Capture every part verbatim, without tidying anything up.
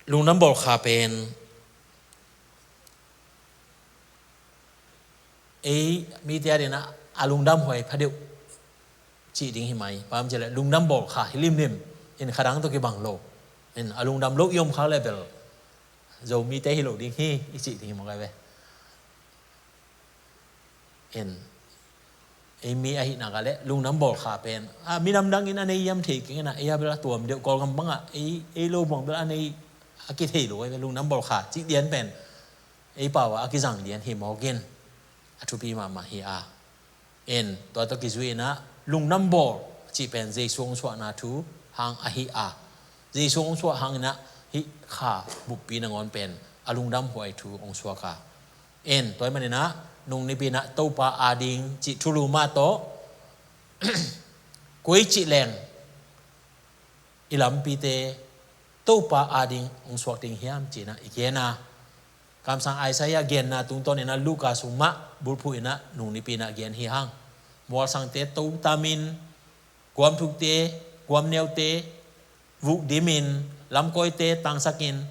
Lungdam bawlkha pen ei mite a dinah a lungdam huai phadeuh cih ding hi mai. Bang ci leh lungdam bawlkha hi limlim in khadang tawh kibang lo. In a lungdam lo i om khak leh bel Zomite hi lo ding hi i cih ding hi mawk ai ve. In ei mi ahih nak leh lungdam bawlkha pen a minam dangin a nei hiam thei keng inah ei a bel a tuam deuh Kawlgam bangah ei, ei lo buang bel a nei a kithei lo ai ve. Lungdam bawlkha cih lian pen ei pau ah a kizang lian hi mawk in a thupi mahmah hi a. In tua tawh kizui inah lungdam bawl cih pen Jesu hong suahna thu hang ahi a. Jesu hong suah hang inah hih kha buppi nangawn pen a lungdam huai thu hong suak a. In tua ahih man inah nung nipi inah Topa ading cih thulu mah tawh koi cih leng i lampite Topa ading hong suak ding hiam ci inah i gen a. Kamsang Isaiah genna tungtawn inah Luka sung mah bulphuh inah nung nipi inah gen hi hang. Mualsangte totamin, guamthukte, guamneute vukdimin, lamkawite tangsakin,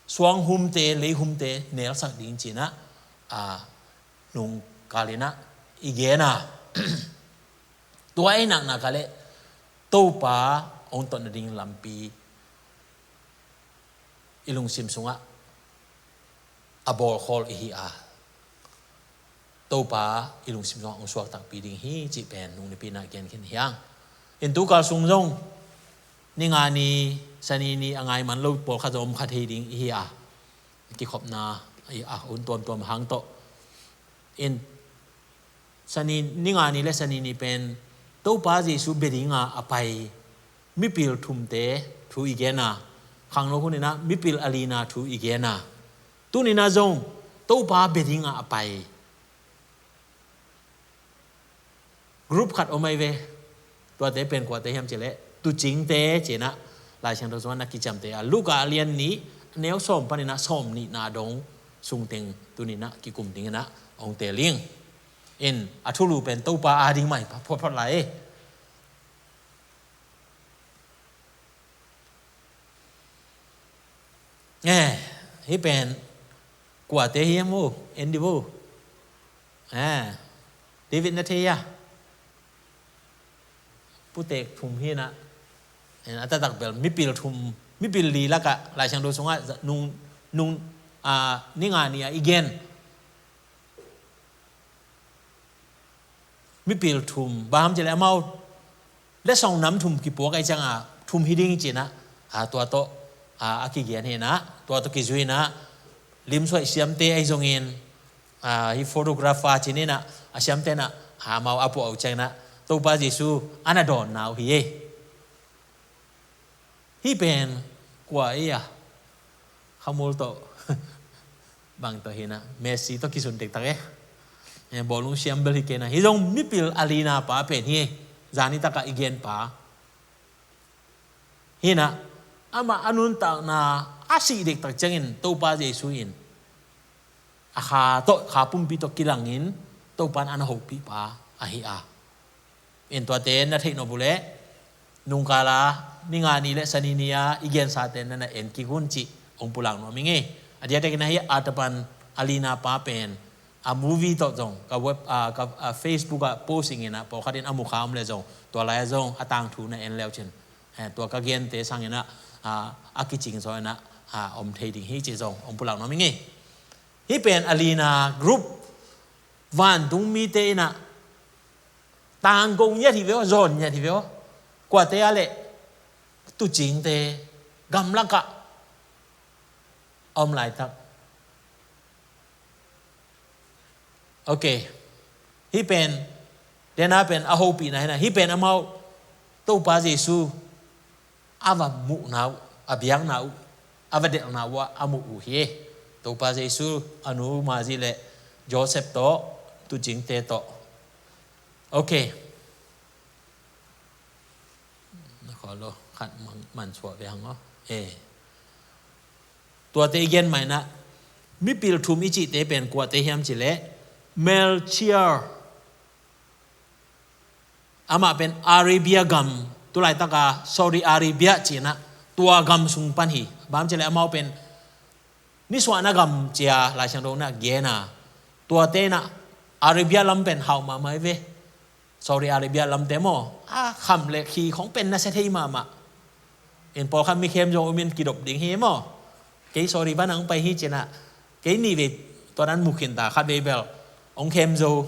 suanghumte, leihumte nelsak ding ci inah a nungkal inah i gen a. Tua ei naknak leh Topa hong tot nading lampi i lungsim sungah a bawlkhawl i hi a. Topa i lungsim sungah hong suak takpi ding hi cih pen nung nipi inah gen khin hi hang. In tukal sung zong ni nga ni, Sani ni a ngai man lo pawlkhat zong om kha thei ding i hi a. Kikhopna a hun tuamtuam hang tawh. In Sani, ni nga ni le Sani ni pen Topa Jesu bia dinga a pai mipil thumte thu i gen a. Khangno hun inah mipil a lina thu i gen a. Tuni inah zong Topa bia dinga a pai group khat om ai ve. Tuate pen kuate hiam ci leh tuucingte ci inah Lai Siangtho sungah na kiciamteh a. Luka a lian nih, a neu sawm pan inah sawm nihna dong sungteng tuni inah kikum ding inah hong teel ing. In a thulu pen Topa ading mah hi photphot lai. Eh, hih pen kuate hiam uh, en dih uh. Eh, David na thei a. Putek thum hi inah. En a taktak bel mipil thum, mipil li lakah Lai Siangtho sungah za-, nung, nung, ah, ni nga ni a i gen. Mipil thum, bang hang hiam ci leh amau letsong nam thum kipuak ahih ciangin thum hi ding ci inah, a, tua tawh, a, a kigen hi inah, tua tawh kizui inah, limsuaih siamte ahi zongin, a, hih photographer ci inah, a siamte inah, a, amau a puah uh ciang inah, Topa Jesu a na dawnna uh hi ei. Hih pen kua ei a, khamul tawh bang tawh hi inah, Messi tawh kisun dektak e. Eh, bawlung siam bel hi kei inah. Hih zong mipil a lina pa pen hi e. Zani takah i gen pa hi inah, amah a nuntakna a sih dektak ciangin Topa Jesu in a kha tawh, kha pumpi tawh kilangin Topa in a na hopih pa ahi a. In tuate na theih nop uh leh nungkala ni nga ni le Sani ni a i gensate na na en kik un cih hong pulak nuam ing e. A diakdiakin ahi a, tapan a lina pa pen a movie tawh zong ka web, a, ka, a, Facebook ah posting inah pawlkhat in a mu kha om leh zong tua lai-ah zong a tangthu na en le uh cin, eh, tua ka gente sang inah, a, a kicing zaw inah, a, om thei ding hi cih zong hong pulak nuam ing e. Hih pen a lina group, vantung mite inah tangko ngiat hi ve aw, zawn ngiat hi ve aw. Kuate a leh tuucingte gamlakah a om laitak. Ok. Hih pen, dena pen a hopihna hi inah, hih pen amau Topa Jesu a va muhna uh, a biakna uh, a va delhna uh ah a muh uh hi. Topa Jesu a nu Mary le Joseph tawh, tuucingte tawh. Ok. Na khaw lo, khat man, man suah ve hang aw. Eh. Tuate i gen mai inah, mipil thum i cihte pen kuate hiam ci leh, Melchizedek. Amah pen Arabia gam, tulaitaka Saudi Arabia ci inah, tua gam sung pan hi. Bang ci leh amau pen nisuahna gam ci-a Lai Siangtho in a gen a, tuate in a Arabia lam pen hau mahmah hi ve. Saudi Arabia lamte maw, a kham le khi khong pen nasia thei mahmah. In pawlkhat mi khemzo om in kidop ding hi maw. Kei Saudi pan hong pai hi ci-in a, kei nih vei tua dan mu khin ta, khat vei bel hong khemzo,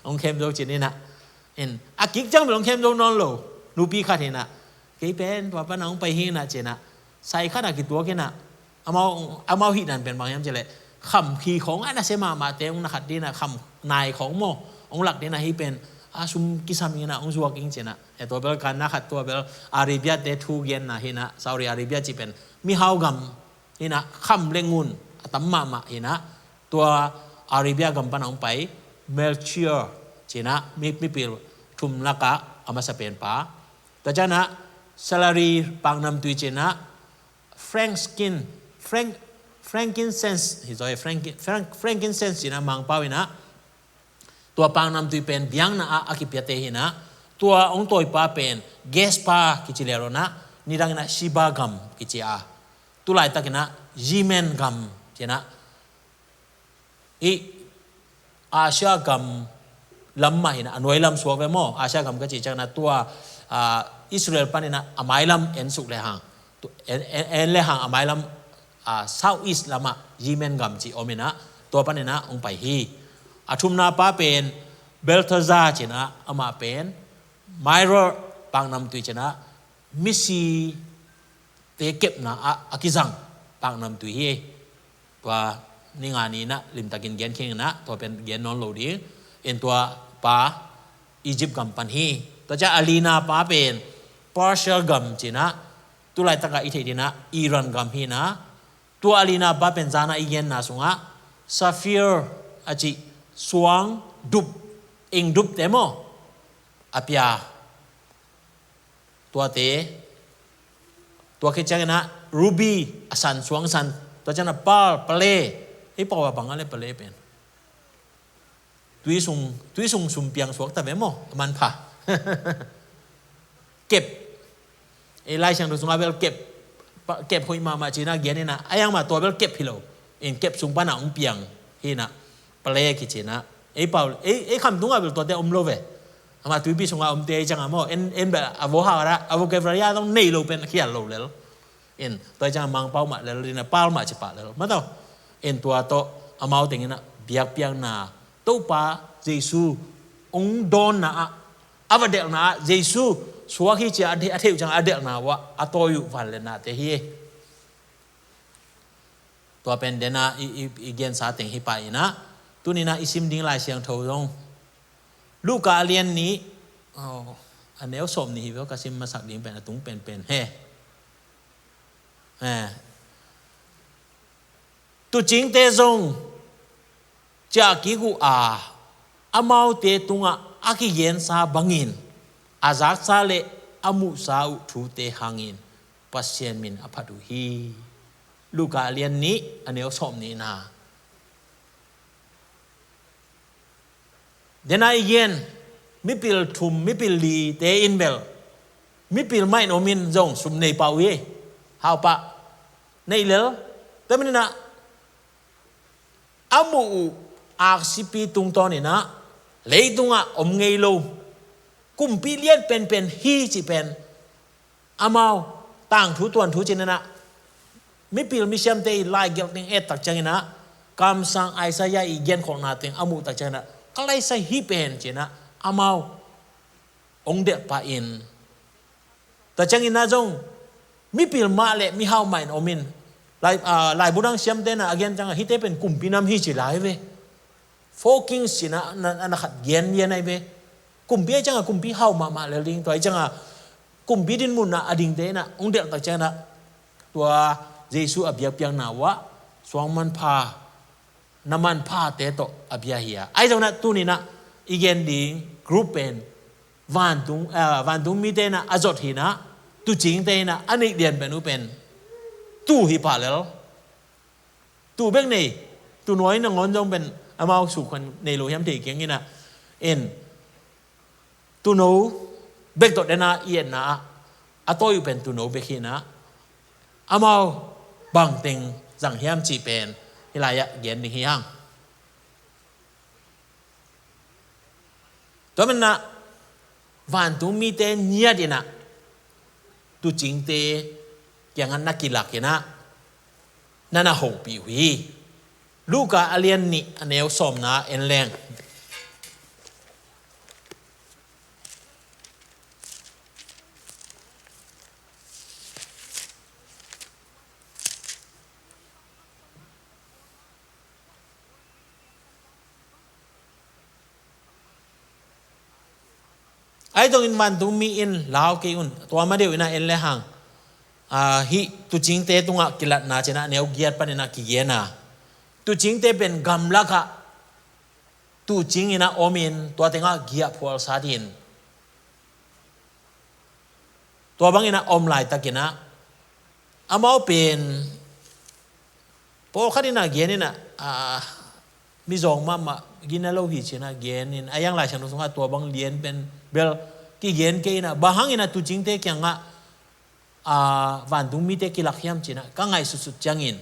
hong khemzo ci-in a. In a kik ciang bel hong khemzo nawn lo. Nupi khat hi-in a, kei pen tua pan hong pai hi-in a ci-in a, sai khat a kituak in a, amau, amau hih dan pen bang hiam ci leh, kham khi khong a nasia mahmahte hong na khat ding in a, kham nai khong maw, hong lak ding in a, hih pen a sum kisam in a hong zuak ing ci-in a. E, tua bel kan na khat, tua bel Arabia-te thu genna hi-in a, Saudi Arabia cih pen mihau gam hi-in a, kham le ngun a tam mahmah hi-in a, tua Arabia gam pan hong pai Melchior ci-in a, mi, mipil thum lakah a masa penpa. Tua ciang a salary, paknamtui ci-in a, frankskin, frank, frankincense, hi zaw hi, frankin-, frank, frankincense ci-in a Mangpau in a, tua paknamtui pen biakna ah a kipiate hi-in a, tua hong tawipa pen Gaspar kici lel lo-in a, nidang in a Sheba gam kici a, tu laitak in a Yemen gam ci-in a, i Asia gam lam mah hi-in a, a nuai lam suak ve maw. Asia gam ka cih ciang in a tua, ah, Israel pan in a a mai lam en suk le hang, tu-, en, en, en le hang a mai lam, ah, South East lam ah Yemen gam cih om in a, tua pan in a hong pai hi. A thumna pa pen Balthazar ci-in a, amah pen Myrrh paknamtui ci-in a, misi te kepna ah a kizang paknamtui hi. Tua ni nga ni in a limtakin gen khin in a, tua pen gen nawn lo ding. In tua pa Egypt gam pan hi. Tua ciang a lina pa pen Persia gam ci-in a, tu laitak a i theih ding in a Iran gam hi-in a, tua a lina pa pen zan a i genna sungah Sapphire a cih suang dup, ing dupte maw, a pia. Tuate, tua khit ciang in a ruby, a san, suang san, tua ciang a pearl, pale, ei pau a bang a le pale pen. Tui sung, tui sung sum piang suak ta ve maw, a manpha. Kep. Ei Lai Siangtho sungah bel kep, pa, kep hoih mahmah ci-in a gen in a, a yang mah tua bel kep hi lo. In kep sung pan a hong piang hi-in a, pale kici-in a. Ei pau, ei, ei khamtung ah bel tuate om lo ve. Amah tuipi sungah omte ei ciang a maw, en, en bel a vo hau a, a vocabulary a dong nei lo pen khial lo lel. In tua ei ciang a Mangpau mah lel, in a pearl mah ci pah lel. Mah tawh. In tua tawh amau teng in a biakpiakna, Topa Jesu hong dawnna ah, a va delhna ah, Jesu suak hi ci-a a thei, a thei uh ciang a delhna uh ah, a tawi uh vanliatnate hi. Tua pen den a i, i, i gensa teng hi pah in a, tuni in a i sim ding Lai Siangtho zong Luka a lian nih, oh, a neu sawm nih hi ve, ka sim masak ding pen a tung penpen hi. Eh. Tuucingte zong ciah kik uh a, amaute tungah a kigensa bangin a zaksa le a muhsa uh thute hangin Pasian min a phat uh hi. Luka a lian nih, a neu sawm nihna. Den a i gen mipil thum, mipil lite in bel mipil mah in om in zong sum nei pah uh hi. Hau pah, nei lel. Tua manin a, a muh uh aksipi tungtawn in a, leitungah om ngei lo kumpi lian penpen hi cih pen amau tangthu tuanthu ci-in a, mipil misiamte i laigelh teng et tak ciangin a, kamsang Isaiah i genkholhna teng a muh tak ciangin a, ka laisa hih pen ci-in a, amau hong delh pah in. Tua ciangin a zong mipil mah le mihau mah in om in. Lai, ah, laibu dang siamte in a gen ciang a, hihte pen kumpi nam hi ci lai ve. Four Kings ci-in a, na, na khat gen lian ahi ve. Kumpi ahi ciang a kumpi hau mahmah lel ding. Tua ahi ciang a kumpi dinmun a a dingte in a hong delh tak ciangin a, tua Jesu a biakpiakna uh ah suang manpha, na manphate tawh a bia hi a. Ahi zongin a tuni in a i gen ding group pen vantung, ah, vantung mite in a a zot hi in a, tuucingte in a a neih lian pen uh pen tuu hi pah lel. Tuu bek nei, tuunuai nangawn zong pen amau sukhuan nei lo hiam thei keng in a, in tuuno bek tawh den a i etna ah a tawi uh pen tuuno bek hi in a, amau bangteng zang hiam cih pen hih lai-ah gen ding hi hang. Tua manin ah vantung mite ngiat in ah tuucingte kiangah na kilak in ah na na hopih uh hi. Luka a lian nih a neu sawmna en leng. Ahi zongin vantungmi in lau kei un, tua ma deuh in ah en le hang. Ah, hih tuucingte tungah kilatna ci-in ah neu giat panin ah kigen a, tuucingte pen gamlakah tuucing in ah om in tua tengah giahphual sat in, tua bangin ah om laitakin ah amau pen pawlkhat in ah gen in ah, ah, mizawng mahmah gina lo hi ci-in ah gen in, a yang Lai Siangtho sungah tua bang lian pen bel kigen kei in ah, bang hangin ah tuucingte kiangah, ah, vantungmite kilak hiam ci-in ah ka ngaihsutsut ciangin,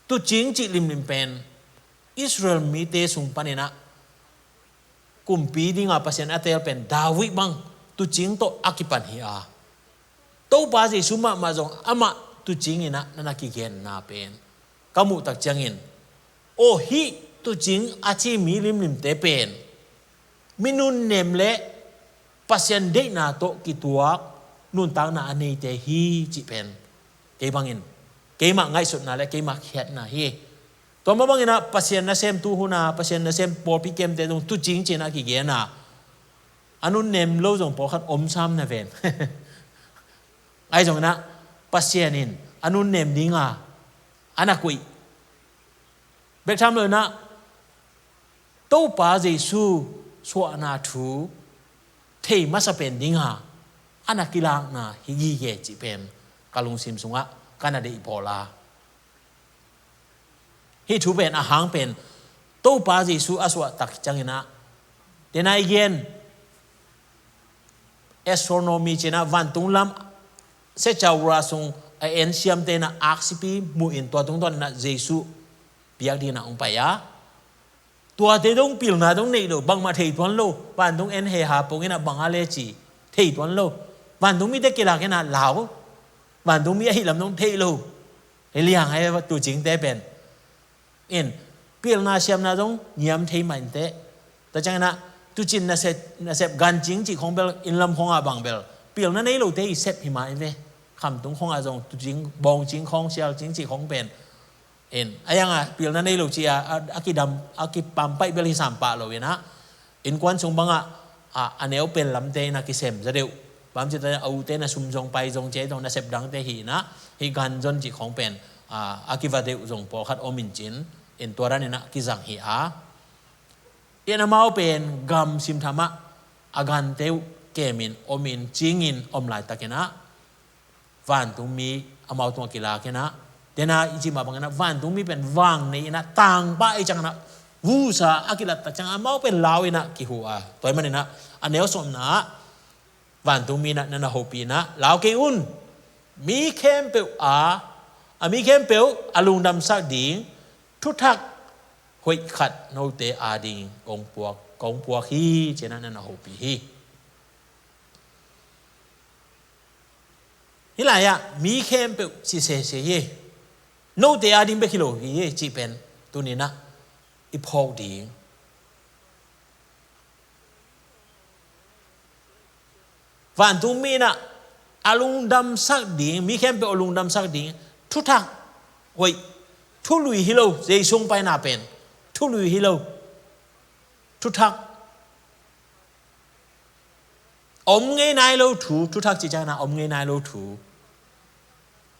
tuucing cih limlim pen Israel mite sung panin ah kumpi dinga Pasian a teel pen David bang tuucing tawh a kipan hi a, Topa Jesu mahmah zong amah tuucing in ah na na kigenna pen ka muh tak ciangin, aw, hih tuucing a ci mi limlimte pen mi nunnem le Pasian deihna tawh kituak nuntakna a neite hi cih pen kei bangin keimah ngaihsutna le keimah khiatna hi. Tua mah bangin ah Pasian nasemtu hun a, Pasian nasem pawlpi kemte zong tuucing ci-in ah kigen a, a nunnem lo zong pawlkhat om sam na ven. Ahi zongin ah Pasian in a nunnem dinga a na koih bek tham lo in ah Topa Jesu suahna thu thei masa pen dinga a na kilakna hi gige cih pen ka lungsim sungah ka na deih bawl a, hih thu pen a hang pen Topa Jesu a suah tak ciangin ah, dena i gen astronomy ci-in ah vantung lam, secau ra sung a en siamte in ah aksipi muh in tua tungtawn in ah Jesu piak dingin ah hong pai a, tuate dong pilna dong nei lo, bangmah thei tuan lo, vantung en heha pong in ah bang a le ci thei tuan lo. Vantungmite kilak in ah lau, vantungmi ahih lam dong thei lo. Hih liang a tuucingte pen in pilna siamna zong niam thei mah inteh. Tua ciangin ah tuucin nasep, nasep gancing cih khong bel inn lam khongah bang bel pilna nei lote i sep hi mah i ve. Khamtung khongah zong tuucing, bawngcing khong, sialcing cih khong pen in a yang a pilna nei lo ci a, a, a kidam, a kipampaih bel hi sam pah lo in ah, innkuan sung bangah a, a neu pen lamte in ah kisem za deuh. Bang ci ta a ute na sum zong pai zong ci a, i tong nasep dangte hi in ah, hih gan zon cih khong pen a, a kiva deuh zong pawlkhat om in cin, in tua dan in ah kizang hi a, in amau pen gam simthamah a gante uh kem in om in cing in om laitakin ah vantungmi amau tungah kilak in ah, dena i cih mah bangin ah vantungmi pen vang nei in ah tangpah i ciangin ah vusa a kilat tak ciangin amau pen lau in ah kihu a, tua ahih manin ah a neu sawmna ah vantungmi in ah na na hopih in ah lau kei un, mi khempeuh a, a mi khempeuh a lungdamsak ding thuthak hoih khat note ading kong puak, kong puak hi ci-in ah na na hopih hi. Hih lai-ah mi khempeuh ci sese hi. Note ading bek hi lo hi cih pen tuni-in ah i phawk ding. Vantungmi in ah a lungdamsak ding, mi khempeuh a lungdamsak ding thuthak hoih, thului hi lo, Jesu hong paina pen thului hi lo, thuthak, om ngei nai lo thu, thuthak cih ciangin ah om ngei nai lo thu.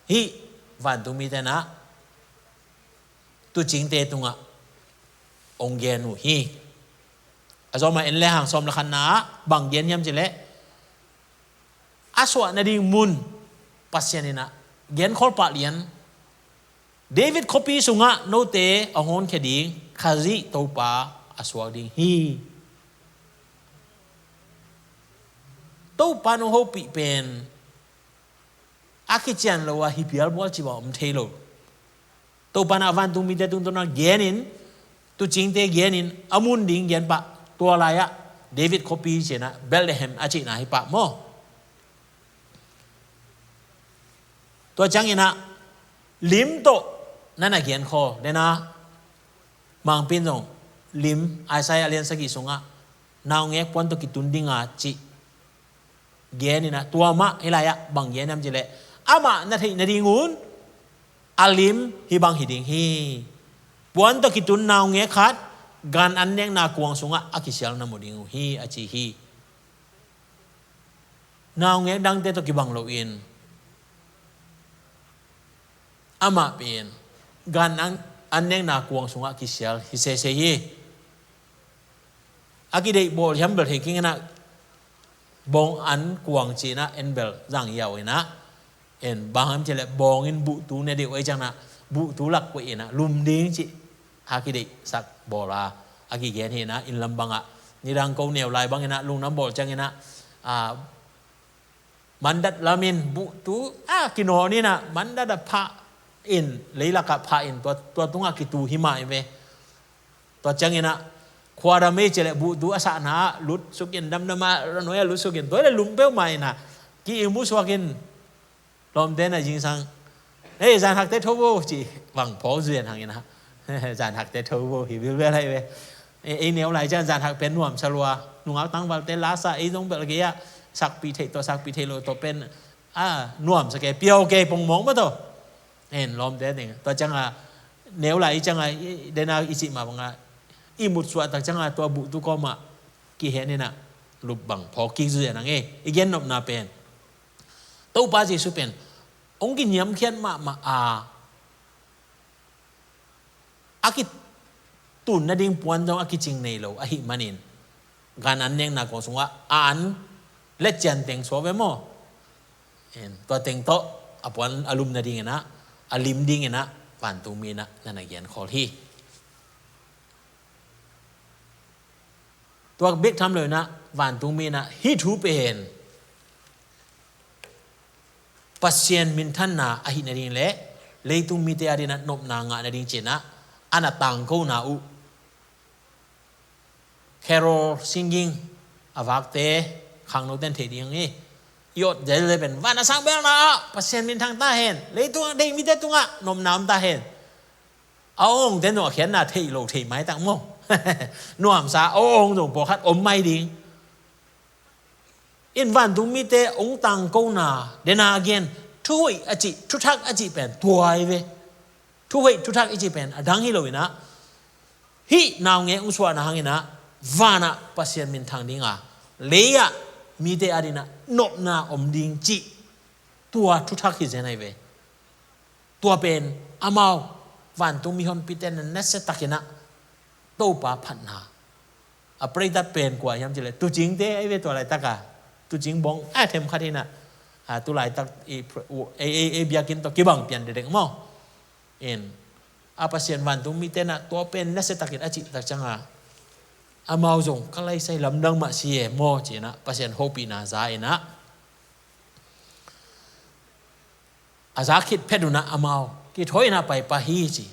Hih vantungmite in ah tuucingte tungah hong gen uh hi. A zawm a en le hang sawm le khatna ah bang gen hiam cih leh, a suah nading mun Pasian in ah genkhol pah lian, David khuapi sungah note a hong honkhia ding Khazih Topa a suak ding hi. Topa in hong hopih pen a kician lo a hi pial bual ci bang om thei lo. Topa in a vantung mite tungtawn a genin, tuucingte genin, a mun ding gen pah, tua lai-ah David khuapi ci-in ah Bethlehem a cihna hi pah maw. Tua ciangin ah lim tawh na na gen khawl, den ah Mangpin zong lim, Isaiah a lian sagih sungah naungek puan tawh kitun ding a cih genin ah, tua mah hih lai-ah bang gen hiam cih leh, amah na theih nadingun a lim hih bang hi ding hi. Puan tawh kitun naungek khat, gan an nekna kuang sungah a kisial na mu ding uh hi, a ci hi. Naungek dangte tawh kibang loin amah pen gan an, an nekna kuang sungah kisial hi sese hi. A kideih bawl hiam bel thei kei ing in ah, bawng an kuang ci-in ah en bel zang hiau in ah, en bang hiam cih leh bawng in buhtu ne deuh ahih ciangin ah, buhtu lak kuai in ah lum ding cih a kideihsak bawl a, a kigen hi in ah, inn lam bangah nidang ko neu lai bangin ah lungnuam bawl ciangin ah, a, mandat lamin buhtu a kinawn in ah, mandat a phah in, leilakah phah in, tua, tua tungah kitu hi mah hi ve. Tua ciangin ah khuadam ei cih leh buhtu a sahna ah lutsuk in, damdam a nuai ah lutsuk in, tua leh lum peuhmah in ah, ki-imu suak in, lawmte na zingsang, "Hei, zanhakte tho vo," ci bang phawk zuian hang in ah. Zanhakte tho vo hi vilvel hi ve. Ei, ei neu lai ciang zanhak pen nuamsa lua, nungak tangvalte lasa, ei zong bel kei ah, sakpih theih tawh sakpih theih loh tawh pen a nuamsa kei, piau kei, pongmawk mah tawh. En lawmte ding. Tua ciangin ah neu lai ciangin ah, i, den a i cih mah bangin ah, i mutsuah tak ciangin ah tua buhtu kawmah kihen in ah lup bang phawk kik zuian hang e. I gen nopna pen, Topa Jesu pen hong kiniamkhiat mahmah a, a kitun nading puan zong a kicing nei lo ahih manin, gan an nekna kuang sungah a an le cian teng suak ve maw. En, tua teng tawh a puan a lum nadingin ah, a lim dingin ah, vantungmi in ah na na gen khawl hi. Tua bek tham lo in ah, vantungmi in ah hih thu pen Pasian minthanna ahih nading le leitung mite adingin ah nopna ngah nading ci-in ah a na tangkona uh, carol singing a vakte khangnote in thei ding hi. I awt zel le pen, van a sang belna ah Pasian minthang ta hen, leitung a deih mite tungah nopna om ta hen. A awngte in zong a khiatna thei lo thei maitak maw. Nuamsa a awng zong pawlkhat om mai ding. In vantungmite hong tangkona, den a gen, thuhoih a cih, thuthak a cih pen tua hi ve. Thuhoih thuthak i cih pen a dang hi lo in ah, hih naungek hong suahna hangin ah, vanah Pasian minthang ding a, lei-ah mite adingin ah nopna om ding cih, tua thuthak hi zen ahi ve. Tua pen amau vantung mihonpite in ah nasiatakin ah Topa phatna a prei ta pen kua hiam cih leh, tuucingte ahi ve tua laitak a. Tuucing bawng a them khat hi in ah, a, tu laitak i, ei, ei, ei biakinn tawh kibang pian dekdek maw. In, a Pasian vantung mite in ah tua pen nasiatakin a cih tak ciangin ah, amau zong ka laisai lamdang mah si e maw ci-in ah, Pasian hopihna za in ah, a za khit phet un ah amau kithawi in ah pai pah hi ci.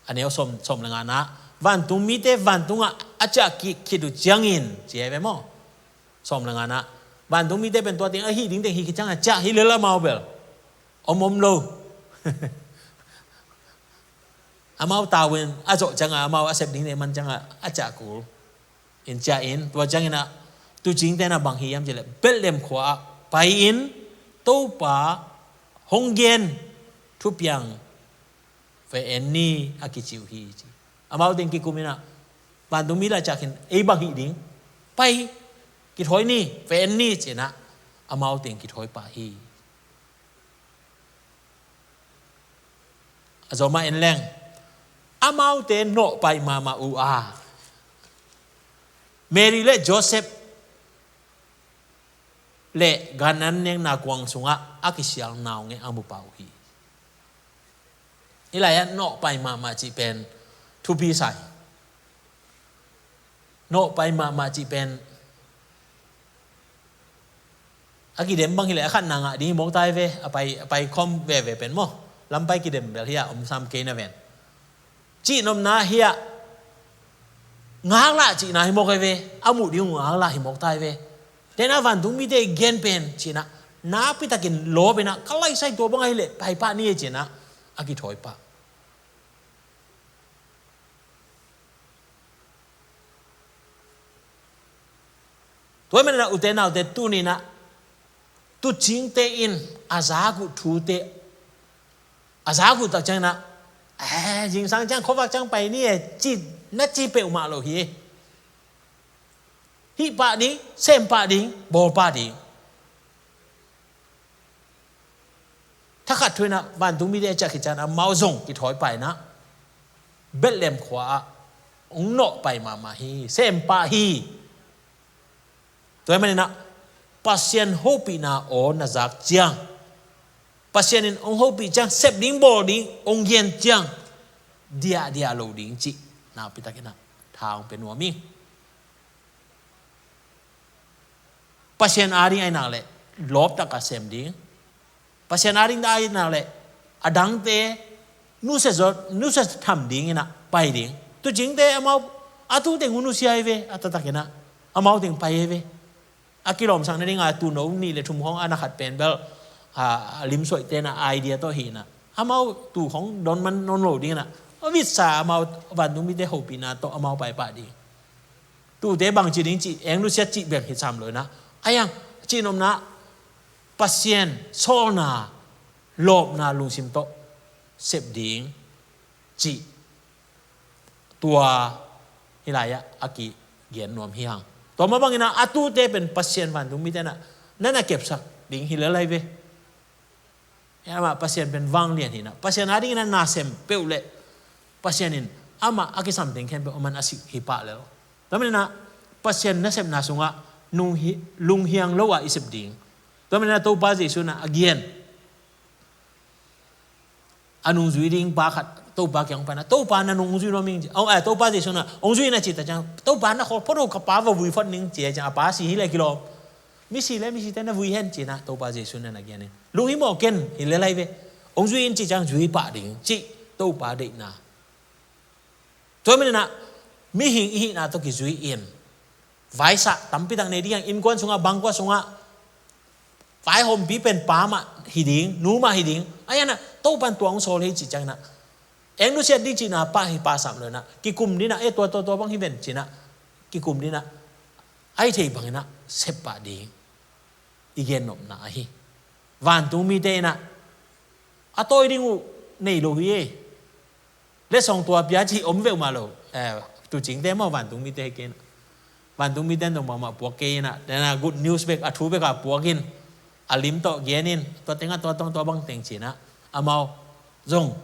A neu sawm, sawm le nga-na, vantung mite vantungah a ciah kik khit uh ciangin ci ahi ve maw. Sawm le nga-na, vantung mite pen tua teng ahih ding teng hi khit ciangin a ciah hi lel amau bel om om lo. Amau tavuan a zawh ciangin, amau a sep ding teng man ciangin a ciah kul. In ciah in, tua ciangin ah, tuucingte in ah bang hi hiam cih leh, Bethlehem khua ah pai-in Topa hong gen thupiang ve en ni a kici uh hi ci. Amau teng kikum in ah, vantung mi la ciah khin, ei bang hih ding, pai, kithawi ni, ve en ni ci-in ah, amau teng kithawi pah hi. A zom ah en leng, amaute nawhpai mahmah uh a, Mary le Joseph le gan an nekna kuang sungah a kisial naungek a mu pah uh hi. Hih lai-ah nawhpai mahmah cih pen thupi sa hi. Nawhpai mahmah cih pen A kidem bang hileh a khatna ngah ding hi mawk tai ve, a pai, a pai khawm veve pen maw. Lampai kidem bel hi a om sam kei na ven. Cihnopna hi a ngaklah cihna hi mawk ai ve, a muh ding uh ngaklah hi mawk tai ve. Tena vantungmite i gen pen cihna nakpitakin lawpina ka laisai tua bang ahileh paipah ni e cihna a kithawi pah. Tua hi maninah ute naute tuninah tucingte in a zak uh thute a zak uh tak cianginah, eh, zingsang ciang khuavak ciang pai ni e ci na ci peuhmah lo hi. Hih pah ding, sem pah ding, bawl pah ding. Thakhat thuinah vantungmite a ciah khit cianah amau zong kithawi painah Bethlehem khua ah hong nawh pai mahmah hi, sem pah hi. Tua hi maninah Pasian hopihna aw na zak ciang, Pasian in hong hopih ciang, sep ding bawl ding hong gen ciang diahdiah lo ding cih nakpitakinah tha hong pia nuam hi. Pasian ading ahi nak leh lawptak a sem ding. Pasian ading ahi nak leh a dangte nusia zawh, nusia tham dinginah pai ding. Tucingte amau a tu teng uh nusia hi ve, a taktakinah amau teng pai hi ve. A kilawmsak nadinga tuuno nih le thum khawng a na khat pen bel a limsuaihte na idea tawh hinah amau tu khawng don man nawn lo dinginah a vitsa amau vantungmite hopihna tawh amau paipah ding. Tute bangci ding cih eng nusiat cih beng hi sam loinah a yang cihnopna Pasian sawlna lawpna lungsim tawh sep ding cih tua hilai-ah a kigen nuam hi hang. Tua mah banginah a tute pen Pasian vantungmite nah na na kepsak ding hi lelai ve. Amah Pasian pen vanglian hinah Pasian adingin a nasem peuh leh Pasian in amah a kisam teng khempeuh aman a sik hi pah lel. Tua maninah Pasian nasepna sungah nung hi, lunghiang lo ah i sep ding. Tua maninah Topa Jesu nah a gian a nungzui ding pa khat Topa kiang pana Topa na nungzui nuam ing ci. Topa Jesu nah hong zui na ci ta ciang Topa na khawl phot uh ka pa va vui phot ning ci a ciang a pa si hi le kilawm. Misi le misite na vui hen cinah Topa Jesu na na gianin lunghimawh ken hi lelai ve. Hong zui in cih ciang zui pah ding cih Topa deihna. Tua maninah mihing i hihna tawh kizui in vaisah tampitak nei ding hiang, innkuan sungah bangkua sungah vaihawmpi pen pa mah hi ding, nu mah hi ding. A hianah Topan tua hong sawl hi cih cianginah eng nusiat ding cihna pah hi pah sam loinah kikum dinah e tua tua tua bang hi ven cinah kikum dinah a hi thei banginah sep pah ding i gennopna ahi. Vantungmite inah a tawi ding uh nei lo hi e. Letsong tua pia cih om veuh mah lo. Tucingte maw vantungmite hi kei inah vantungmite nong mahmah puak kei inah tena good news bek a thu bek a puak in a lim tawh gen in tua tengah tua tawng tua bang teng cinah amau zong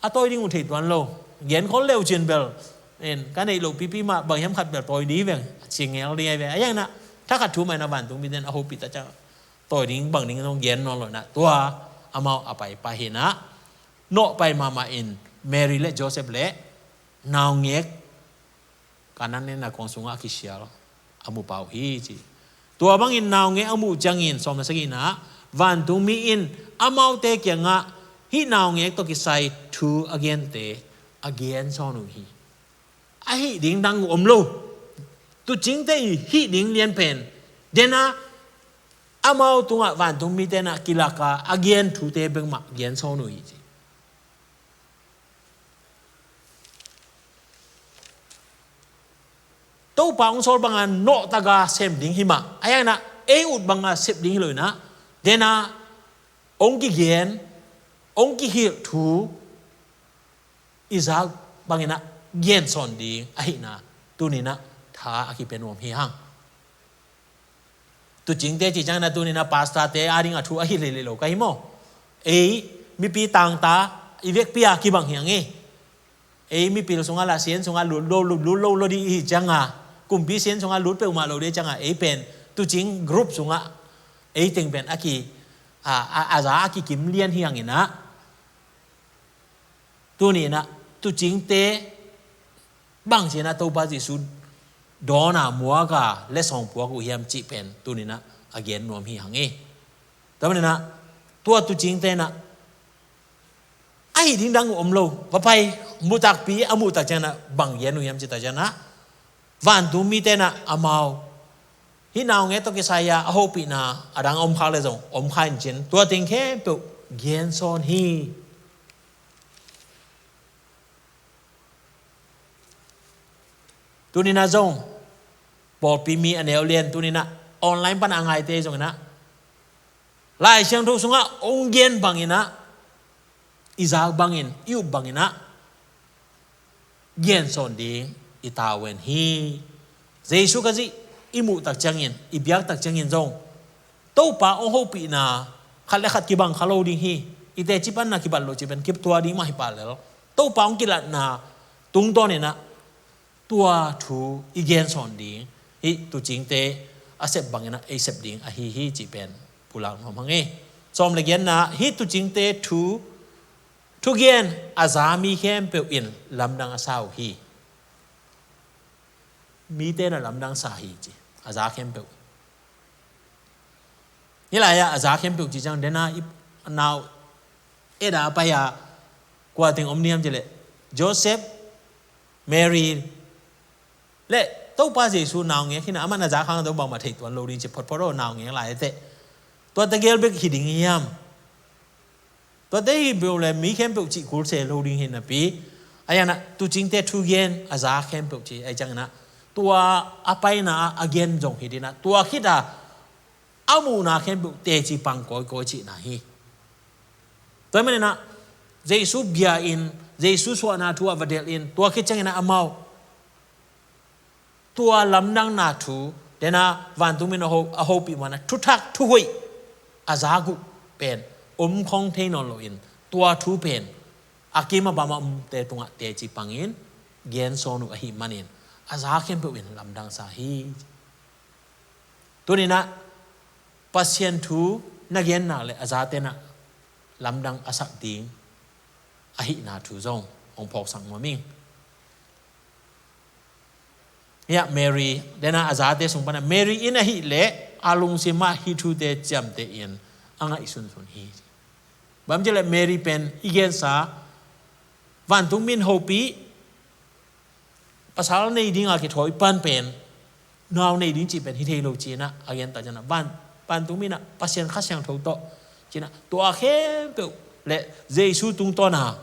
a tawi ding uh thei tuan lo. Gen khol leu cin bel in ka neih loh pipi mah bang hiam khat bel tawi di veng a ci ngel di ai ve. A hianginah thakhat thu mah inah vantungmite in a hopih ta ciang tawi ding bang ding zong gen nawn lo inah tua amau a paipah hinah nawh pai mahmah in Mary le Joseph le naungek Kanaan le nakong sungah a kisial a mu pah uh hi ci. Tua bangin naungek a muh ciangin sawm na sagihna ah vantungmi in amaute kiangah hih naungek tawh kisai thu a gente a gensawn uh hi. A hih ding dang uh om lo. Tucingte i hih ding lianpen dena amau tungah vantungmite nah kilaka a gen thute bek mah gensawn uh hi ci. Topa hong sawl banga nawhtaka sem ding hi mah a hianginah ei ut banga sep ding hi lo inah dena hong kigen hong kihilh thu i zak banginah gensawn ding ahihna tuninah tha a kipia nuam hi hang. Tucingte cih cianginah tuninah pastorte ading a thu ahi leilei lo ka hi maw? Ei mipi tangta i vekpi a kibang hiang e. Ei mipil sungah lah sian sungah lut lo lut lo dih ihi cianga kumpi sian sungah lut peuhmah lo dih cianga ei pen tucing group sungah ei teng pen a ki a, a, a za a kikim lian hianginah tuninah tucingte bangcinah Topa Jesu dawna muaka letsong puak uh hiam cih pen tuninah a gen nuam hi hang hi. Tua maninah tua tuucingte inah a hih ding dang uh om lo. Va pai, muhtakpi a muhtak cianginah bang gen uh hiam cih tak cianginah vantung mite inah amau hih naungek tawh kisai a hopihna a dang a om khak le zong om kha in cin tua teng khempeuh gensawn hi. Tuninah zong pawlpi mi a neu lian tuninah online pan a ngaite zonginah Lai Siangtho sungah ong gen banginah i zak bangin i up banginah gensawn ding i tavuan hi. Jesu Khazih i muh tak ciangin i biak tak ciangin zong Topa ong hopihna khat le khat kibang kha lo ding hi. I teci panna kibat lo cih pen kiptua ding mah hi pah lel Topa ong kilatna tungtawninah tua thu i gensawn ding hih tuucingte a sep banginah ei sep ding ahi hi cih pen pulak nuam hang hi. Sawm le giatna, hih tuucingte thu thugen a za mi khempeuh in lamdang a sa uh hi. Mite inah lamdang sa hi ci a za khempeuh. Hih lai-ah a za khempeuh ci ciang dena i nau et a a pai a kua teng om niam ci leh Joseph, Mary le Topa Jesu naungek hinah aman a za khang dong bangmah thei tuan lo ding ci photphot aw naungek lai teh. Tua tegel bek hi ding hiam? Tua te hi beuh le mi khempeuh cih kul se lo ding hi napi a yanah tuucingte thugen a za khempeuh ci a i cianginah tua a paina a gen zong hi dinah tua khit a a muhna khempeuh teci pang kawikawi cihna hi. Tua maninah Jesu bia in Jesu suahna thu a va delh in tua khit cianginah amau tua lamdangna thu dena vantung min a ho- a hopih mana thuthak thuhoih a zak uh pen om khong thei nawn loin tua thu pen a kim a bam a omte tungah teci pangin gensawn uh ahih manin a za khempeuh in lamdang sa hi. Tuninah Pasian thu na gennak le a zate inah lamdang a sak ding ahihna thu zong hong phawksak nuam ing. Hiah Mary dena a zate sung pana Mary in ahih leh a lungsimah hih thute ciamteh in a ngaihsunsun hi. Bang ci leh Mary pen i gensa vantung min hopih pasal nei dinga kithawi pan pen nau nei ding cih pen hi thei lo cinah a gen tak cianah van vantung minah Pasian Kha Siangtho tawh cinah tua khempeuh le Jesu tungtawna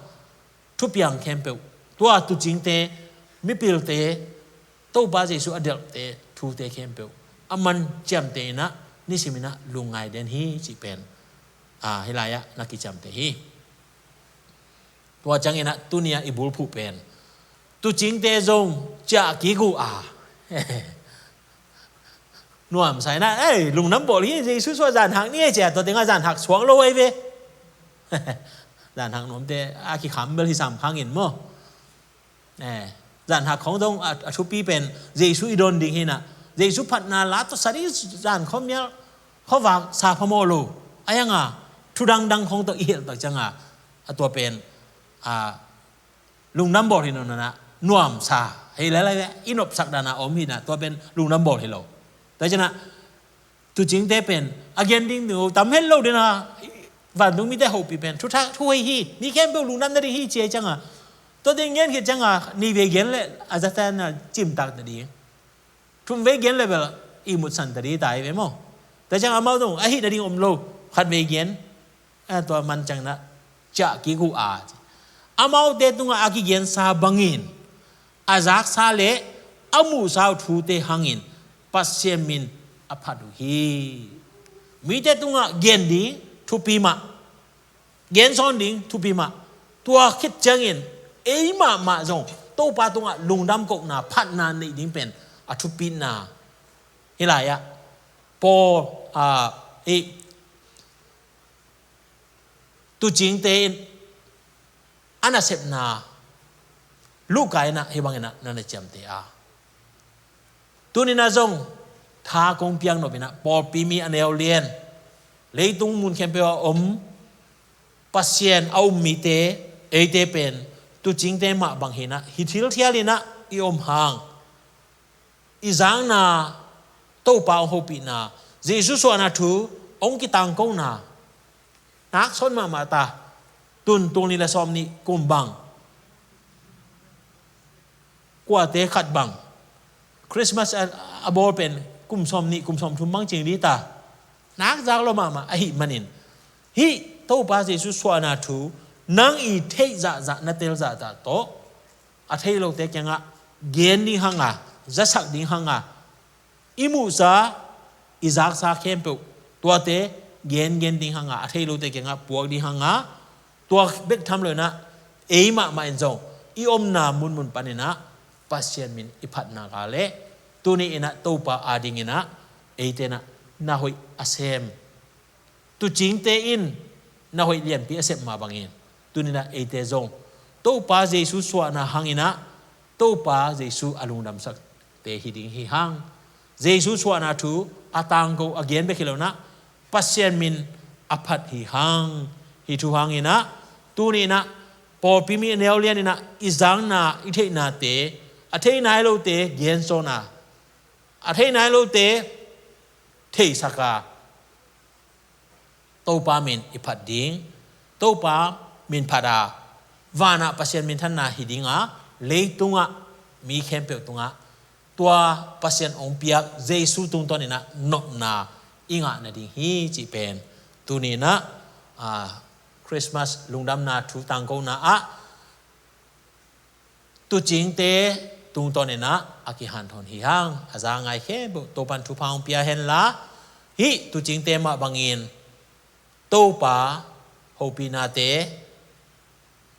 thupiang khempeuh tua tuucingte mipilte Topa Jesu a delhte thute khempeuh a man ciamteh inah nisiminah lungngai den hi cih pen a hih lai-ah na kiciamteh hi. Tua cianginah tunia i bulphuh pen tuucingte zong ciah kik uh a nuamsa inah ei lungdam bawl hi. Jesu suah zanhak ni ei cia tua tengah zanhak suak lo ei ve. Zanhak nuamte a kikham bel hi sam khangin maw? Zanhak khong dong a thupi pen Jesu i don ding hinah Jesu phatna la tawh sa ding zan khuamial khuavak sa phamawh lo a yanga thudangdang khong tawh i helh tak cianga a tua pen a lungdam bawl hi nonanah nuamsa hei lailai ve i nopsak dana om hinah tua pen lungdam bawl hi lo. Tua cianah tuucingte pen a gen ding nu tam het lo dena vantung mite hopih pen thuthak thuhoih hi mi khempeuh lungdam nading hi cia cianga tua ding gen khit cianga ni vei gen le a zatana cimtak nading thum vei gen le bel i mutsan tadi tai ve maw? Tua ciang amau dong ahih nading om lo khat vei gen a tua man cianginah ciah kik uh a ci. Amaute tungah a kigensa bangin a zaksa le a muhsa uh thute hangin Pasian min a phat uh hi. Mite tungah gen ding thupi mah gensawn ding thupi mah tua khit ciangin ei mahmah zong Topa tungah lungdam kohna phatna neih ding pen a thupina hi lai-ah Paul a i tuucingte in a nasepna Luka inah hih banginah na na ciamteh a tuninah zong tha kong piak nopinah pawlpi mi a neu lian leitung mun khempeuh a om Pasian a um mite eite pen tuucingte mah bang hinah hi thilthial inah i om hang i zakna Topa hong hopihna Jesu suahna thu hong kitangkona naksawn mahmah ta. Tun tul nih le sawm nih kum bang? Kuate khat bang? Christmas a, a bawl pen kum sawm nih kum sawm thum bang cing ding ta. Nakzak lo mahmah ahih manin hih Topa Jesu suahna thu nang i theih zahzah na tel zahzah tawh a thei lote kiangah gen ding hanga, zasak ding hanga, i muhsa i zaksa khempeuh tuate gengen ding hanga, a thei lote kiangah puak ding hanga, tua bek tham loinah ei mahmah in zong i omna munmun paninah Pasian min i phatna ka leh tuni inah Topa adinginah eite inah na hoih a sem, tucingte in na hoih lianpi a sep mah bangin tuninah eite zong Topa Jesu suahna hanginah Topa Jesu a lungdamsakte hi ding hi hang. Jesu suahna thu a tangko a gen bek hi lonah Pasian min a phat hi hang. Hi thu hanginah tuninah pawlpi mi a neu lianinah i zangna i theihnate, a thei nai lote gensawna, a thei nai lote theihsaka Topa min i phat ding, Topa min phata vanah Pasian minthanna hi dinga leitungah mi khempeuh tungah tua Pasian hong piak Jesu tungtawninah nopna i ngah nading hi cih pen tuninah Christmas lungdamna thu tangkona ah tucingte tungtawninah a kihanthawn hi hang. A za ngai khempeuh Topan thupha hong pia henla hih tucingte mah bangin Topa hopinate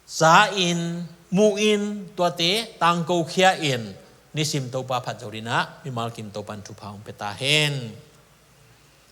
za in, mu in, tuate tangko khia in nisim Topa phat zo dinah mimal kim Topan thupha hong pia ta hen.